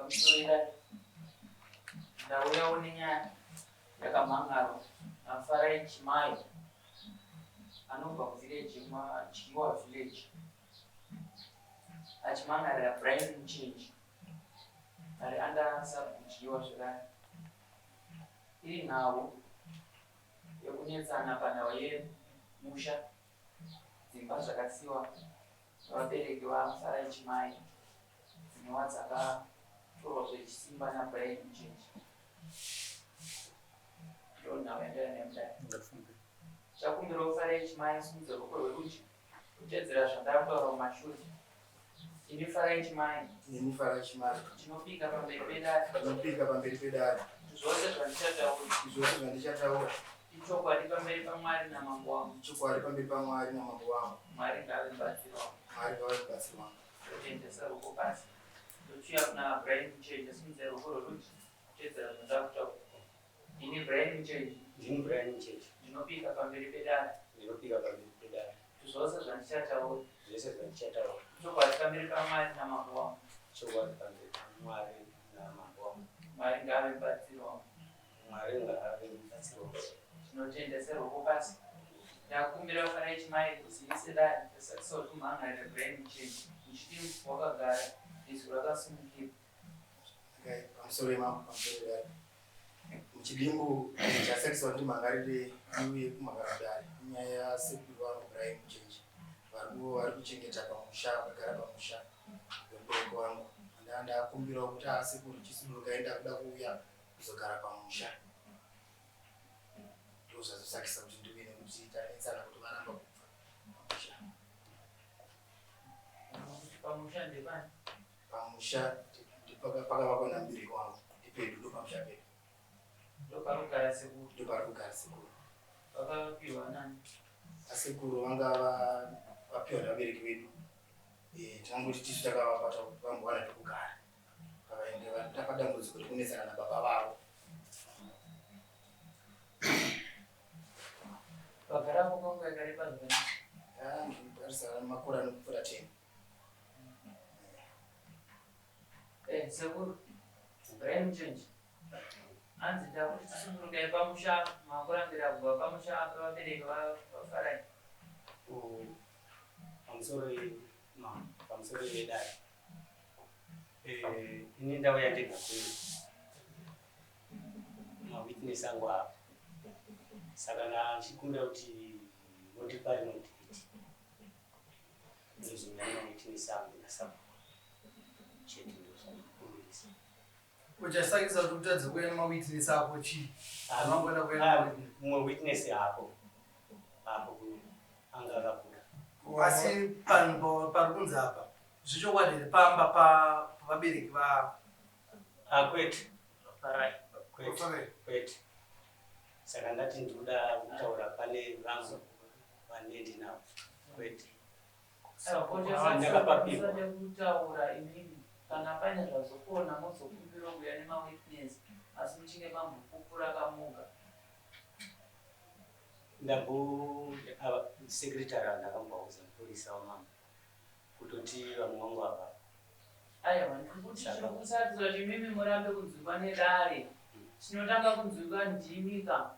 Pamusoro ndauyawo nenyaya yakamhan'arwa naFarai Chimai anobva kuvillage yemwadyiwa village achimhan'arira Brian Muchenji ari under sabkudyiwa zvekare iri nhau yekunetsana panhau yemusha dzimba zvakasiwa nevabereki vaFarai Chimai dzinova dzakatorwa zvechisimba naBrian Muchenji. Ndonhau yandaiva nayo mudare. Chakumbirawo Farai Chimai asimudze ruoko rwerudyi kutedzera zvandakutaura kumashure. Ini Farai Chimai. Ini Farai Chimai. Ndinopika pamberi pedare. Ndinopika pamberi pedare. Zvose zvandichataura. Zvose zvandichataura. Ichokwadi pamberi paMwari namambo wangu. Ichokwadi pamberi paMwari namambo wangu. Mwari ngaave mubatsiri wangu. Mwari ngaave mubatsiri wangu. Ndotendesa ruoko pasi. Ndochiuya kuna Brian Muchenje simudza ruoko rwerudyi kutedzera zvandakutaura. Ini Brian Muchenje. Ndini Brian Muchenje. Ndinopika pamberi pedare. Ndinopika pamberi pedare. Zvose zvandichataura. Zvese zvandichataura. Chokwadi pamberi paMwari namambo wangu. Chokwadi pamberi paMwari namambo wangu. Mwari ngaave mubatsiri wangu. Mwari ngaave mubatsiri wangu. Tinotenda seruoko pasi. Ndakumbira Farai Chimai kuzivise dare risakisa kuti umhan'arire Brian Muchenje muchidimbu wakagara izwi rakasimukira. Okay, pamusoro yemambo pamusoro yedare. Muchidimbu chasakisa kuti ndimhangarire iuye kumhangara kudare inyaya yasekuru vangu Brian Muchenje vari kuchengeta pamusha vakagara pamusha wemubereki wangu. Ndakumbirawo kuti asekuru chisudurukai ndakuda kuuya kuzogara pamusha. Ndozvazosakisa kuti ndiuye nekuti tanetsana kuti varamba kubva pamusha. Pamusha ndepani? Pamusha pakavakwa namubereki wangu ndipedu ndopamusha pedu. Ndoparikugara sekuru. Ndoparikugara sekuru. Vakapiwa nani? Asekuru vanga vapiwa nevabereki vedu. Eh, tinongoti tisu takavapa vambowana pekugara. Pavainge vatapa dambudziko rekunetsana nababa vavo. Vagarapo kwenguva yakareba zvakadii? Ah, ndinotarisana makore anopfuura 10. Eh, sekuru. Brian Muchenje. Hanzi ndakuti tisungurukai pamusha makurambira kubva pamusha pevabereki vaFarai. Pamusoro pamusoro yedare. Eh, ini ndauya ndega kuno. Mawitness angu apa. Saka ndachikumbira kuti mondipa rimwe date. Ndozouya nemawitness angu nasabhuku. Chete ndozvandikumbirisa. Uchasakisa kuti utadze kuuya nemawitness ako chii? Unongoda kuuya nemawitness. Mumwe witness hapo. Hapo kuno. Anga akabuda. Asi panhu pari kunzi apa zvechokwadi here pamba pavabereki va Ah, kwete. Farai. Kwete. Kwete. Saka ndati ndikuda kutaura pane vamwe vane ndinavo. Kwete. Ndakapapirwa. Kutaura imimi kana paine zvazokona mozokumbira kuuya nemawitness asi muchinge mambopupura kamoga. Ndambo secretary ndakamboauza mupurisa wamambo kutoti vamwe vangu ava. Aiwa ndikuti chiri kusatidza kuti imimi murambe kunzwikwa nedare. Chinotanga kunzwikwa ndimi ka.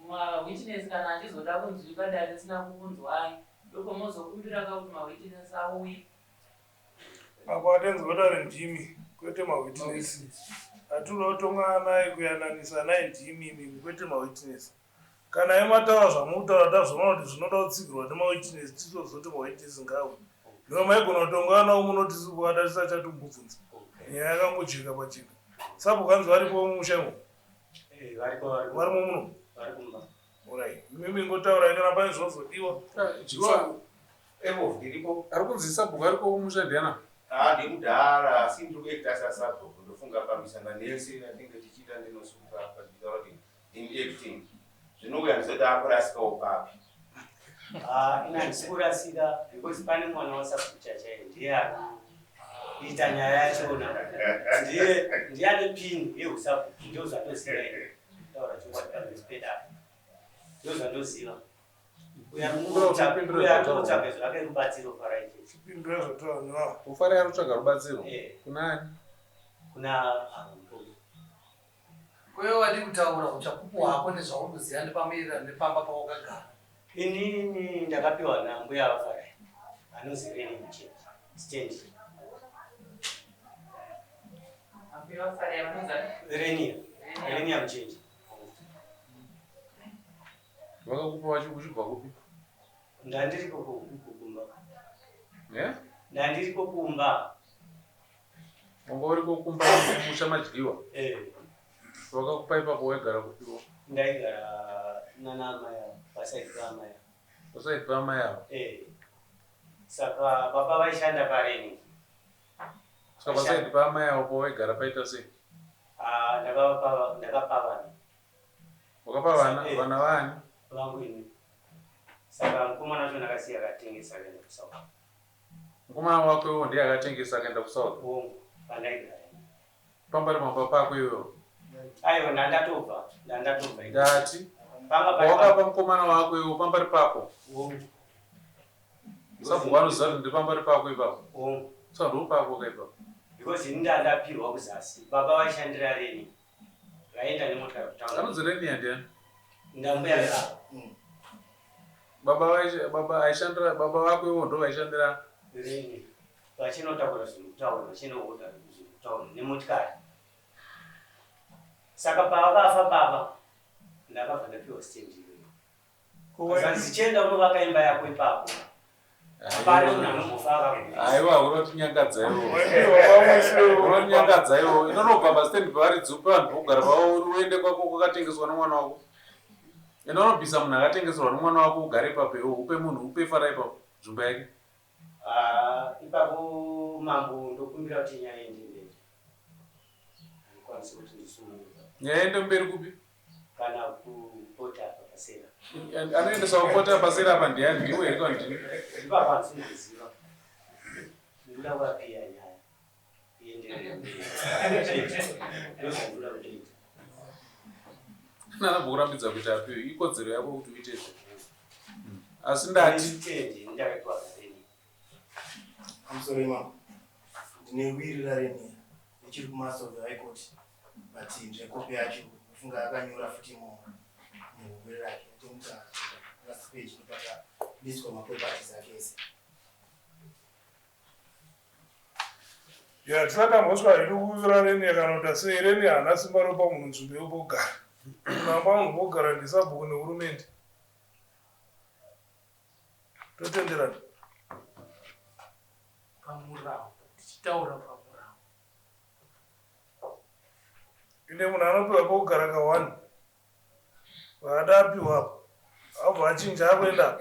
Mawitness kana achizoda kunzwikwa dare risina kukunzwai ndopamozokumbira ka kuti mawitness auye. Apa atenzi vedare ndimi kwete mawitness. Atiri kutonga naye kuyananisa naye ndimi imimi kwete mawitness. Kana imi mataura zvamukutaura tazviona kuti zvinoda kutsigirwa nemawitness titozoti mawitness ngaauye. Zvino maigona kutonga nawo munoti kuvada tisachatombobvunza. Nyaya yakangojeka pachena. Sabhuku hanzi varipo mumusha imomo? Eh, variko varimo muno? Vari kumba. Orai. Imimi ingotaurai kana pane zvinozodiwa. Jiwa. Evo ndiripo. Ari kunzi sabhuku ariko kumusha ndiana? Ah, ndimudhara asi ndiri kuacta sasabhuku ndofunga pamisangano yese yatinge tichiita ndinosuka apa ndichitaura kuti ndini acting zvinouya ndizoti akurasikawo papi. Ah, ini handisi kurasika because pane mwana wasabhuku chaiye ndiye ari kuita nyaya yachona ndiye ndiye ane pin yeusabhuku ndio zvandoziva ini kutaura chokwadi pamberi pedare ndio zvandoziva uyo ari kutsvaga zvake rubatsiro Farai Chipindura zvataura. Ufarai ari kutsvaga rubatsiro Eh. kunani? Kuna ava mutongi. Ko iwe wadii kutaura uchapupu hwako nezvauri kuziva nepamaererano nepamba pawakagara? Inini ndakapiwa nambuya vaFarai anonzi Reni Mucheche stand. Ambuya vaFarai vanonzi ani? Renia. Renia Mucheche. Vakakupa vachi uchibva kupi? Ndandiriko kumba. Eh? Ndandiriko kumba. Wanga uriko kumba musha madyiwa? Eh. Vakakupa ipapo waigara kupiwo? Ndaigara nana amai avo, pasaidi paamai avo. Pasaidi paamai avo? Eh. Saka baba vaishanda pareni. Saka pasaidi paamai avo pawaigara paita sei? Ah, ndakavapa ndakapa vana. Wakapa vana Eh. vana vaani? Vangu ini. Saka mukomana wacho ndakasiya akatengesa akaenda kuSouth. Mukomana wako iwo ndiye akatengesa akaenda kuSouth? Hongu, pandaigara. Pamba pamba pako iwewo? Aiwa, ndandatobva, ndandatobva. Ndati Panga pari wakapa mukomana wako iwo pambari pako. Hongu. Sabhuku anoziva kuti ndipambari pako ipapo. Hongu. Saka ndopako ka ipapo. Because ini ndandapirwa kuzasi. Baba vaishandira reni. Vaenda nemotikari kutaura. Anonzi Renia ndiani? Ndambuya vebaba. Baba vaisha baba aishandira baba vako ivo ndo vaishandira Reni. Vachinotakura zvinhu kutaura, vachinohodha zvinhu kutaura nemotikari. Saka pavakafa baba ndakabva ndapiwa stand iyoyo. Kazanzi chienda unovaka imba yako ipapo. Hapana munhu anombofa akakubvisa. Aiwa unotinyangadza iwo. Waipiwa Unotinyangadza iwo. Inonobva pastand pavari pavanhu pokugara pavo uende kwako kwakatengeswa nomwana wako. Inonobvisa munhu akatengeserwa nomwana wako ugare ipapo iwo upe munhu upe fara ipapo nzvimbo yake. Ah, ipapo mambo ndokumbira kuti nyaya iende mberi. Handikwanisi kuti ndisununguka. Nyaya iende mberi kupi? Kana kupota apa pasera. Anoendesa kupota pasera apa ndiani ndiwe here kana ndini? Ipapo handisi kuziva. Ndinoda kuvapiya nyaya. Ienderere mberi. Ndozvandinoda kutoita. Anokurambidza kuti apiwe ikodzero yako kuti uite izvo. Asi ndati Stand ndakapiwa kareni. Pamusoro imamo ndine wiri raRenia richiri kumaster of the high court but ndine kopi yacho kufunga akanyora futi muwiri rake atinga last page ndopakaliswa maproperties ake ese. Ya tisati tambosvika hedu kuvira Renia kana kuti sei Renia haana simba ropa munhu nzvimbo yepogara. Munhu amba munhu pogara ndisabhuku nehurumende. Totenderana. Pamurau, tichitaura pamurau. Ine munhu anopiwa pokugara ka1. Vaada apiwa apo. Abva achinja akuenda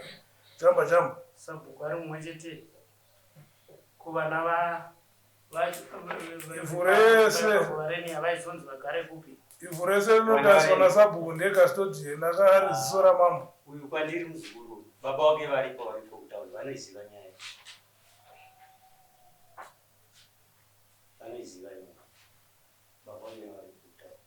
chamba chamba. Sabhuku ari mumwe chete. Kuvana va Ivhu rese. Varenia vaizonzi vagare kupi? Ivhu rese rinotariswa nasabhuku ndiye custodian akari ziso ramambo. Uyu kwandiri muzukuru. Baba wake varipo varipo kutaura vanoiziva nyaya. Vanoiziva nyaya. Baba wake varipo kutaura.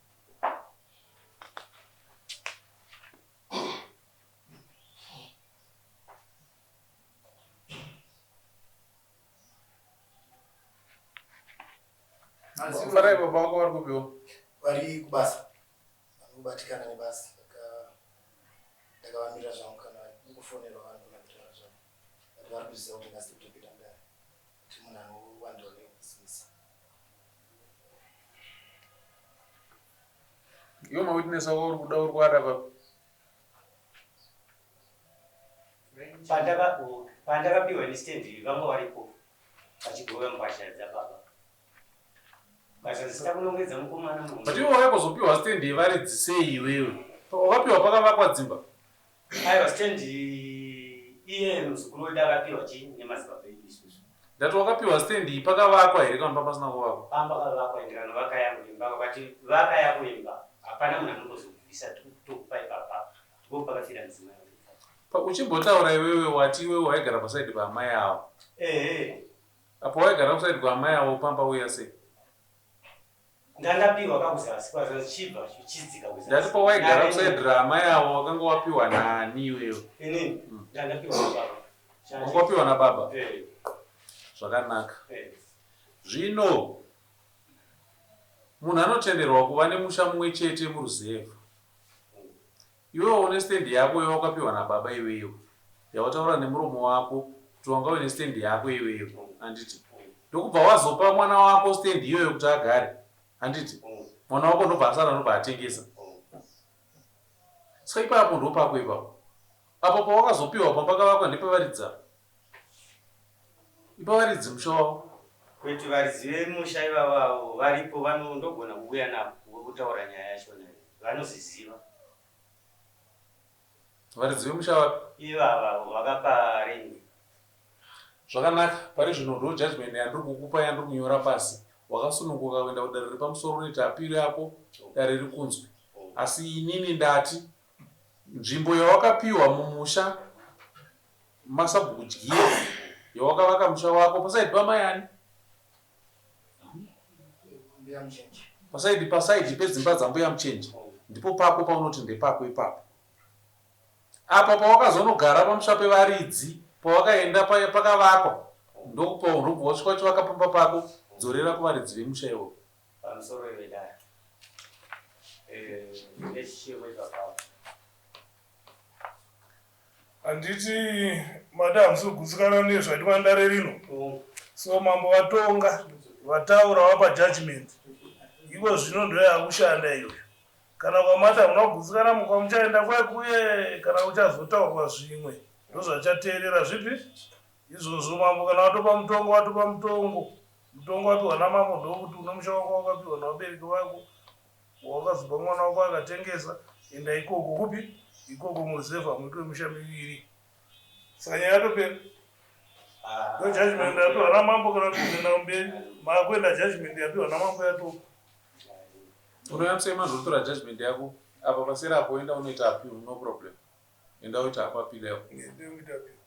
Farai baba vako vari kupiwo. Vari kubasa. Vanobatikana nebasa. Saka ndakavamira zvangu kana kufonerwa vanogona kutaura zvavo. But vari kuziva kuti nhasi kutopinda mudare. Kuti munhu anowandirwa nebhizinesi. Iwo mawitness ako uri kuda uri kuada papi? Pandakapiwa nestand vanga varipo vachigova mbasha dzababa. Basa kunongedza mukomana munhu. But iwe wakazopiwa stand yevaridzi sei iwewe? Wakapiwa pakavakwa dzimba. Aiwa stand iye muzukuru wedu akapiwa chii nemadzibaba edu isusu. Ndati wakapiwa stand iyi pakavakwa here kana pasina kuvakwa? Pamba pakavakwa ende vanhu vakaya kuimba vakati vakaya kuimba hapana munhu anombozobvisa tokupa ipapa ndipo pakafira mudzimai wake. Uchimbotaura iwewe wati iwewe waigara pasaidi paamai avo. Ehe. Apo waigara kusaidi kwaamai avo pamba uya sei? Ndandapiwa kakuzasi kwazvo chichibva chichidzika kuzasi. Ndati pawaigara kusaidi raamai avo wakanga wapiwa nani iwewe? Inini ndandapiwa nababa. Wanga wapiwa nababa? Eh. Zvakanaka. Eh. Zvino Munhu anotenderwa kuva nemusha mumwe chete muruzevha. Iwewe une stand yako yawakapiwa nababa iwewe yawataura nemuromo wako kuti wanga uine stand yako iwewe handiti ndokubva wazopa mwana wako stand iyoyo kuti agare handiti mwana wako ndobva asara ndobva atengesa saka ipapo ndopako ipapo apo pawakazopiwa pambakavakwa ndepevaridzi apa ipa varidzi musha wavo Kwete varidzi vemusha ivavo avo varipo vanondogona kuuya navo kutaura nyaya yachona vanozviziva. Varidzi vemusha vapi? Ivava vakapa rent. Zvakanaka, pari zvino ndo judgment yandiri kukupa yandiri kunyora pasi. Wakasununguka kuenda kudare repamusoro unoita appeal yako dare rikunzwe. Asi inini ndati nzvimbo yawakapiwa mumusha masabhuku Dyire yawakavaka musha wako pasaidi pamai ani? Pasaidi pasaidi pedzimba dzambuya Muchenje ndipo pako paunoti ndepako ipapo. Apa pawakazonogara pamusha pevaridzi pawakaenda pakavakwa ndokupa ndobva wasvika uchivaka pamba pako dzorera kuvaridzi vemusha iwoyo. Pamusoro vedare eh, nechichemo ipapapo. Handiti mada hamusi kugutsikana nezvaitwa ndare rino? So mambo vatonga, vataura vapa judgment. Iko zvino ndoyakushanda iyoyo. Kana kwamati hamuna kugutsikana mukwamuchaenda kwekuye kana kuchazotaurwa zvimwe ndozvachateerera zvipi izvozvo mambo kana vatopa mutongo vatopa mutongo mutongo wapiwa namambo ndokuti une musha wako wakapiwa navabereki vako Wakazopa mwana wako akatengesa, enda ikoko. Kupi? Ikoko mureserve hamuitwe misha miviri. Saka nyaya yatopera. Ndo judgment yapiwa namambo kana kuti kuenda kumberi. Makuenda judgment yapiwa namambo yatopa. Unouya musema ndotora judgment yako apa paseri apo enda unoita appeal no problem. Enda uita apo appeal yako. Ndoita appeal.